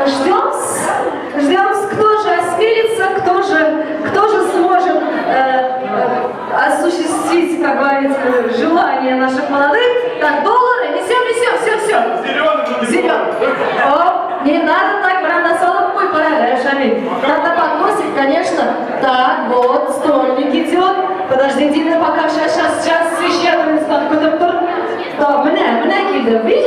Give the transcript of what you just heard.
Ждем, ждем, кто же осмелится, кто же сможет осуществить, как говорится, желание наших молодых. Так, доллары, несем, несем, все, все. Зеленый. Зеленый. Оп, не надо так, прям салып ҡуй, правильно, Шамиль. Надо подносик, конечно. Так, вот, стольник идет. Подождите, Дина, пока сейчас, сейчас, сейчас священный стан көтөп тор. Так, менә, менә килде.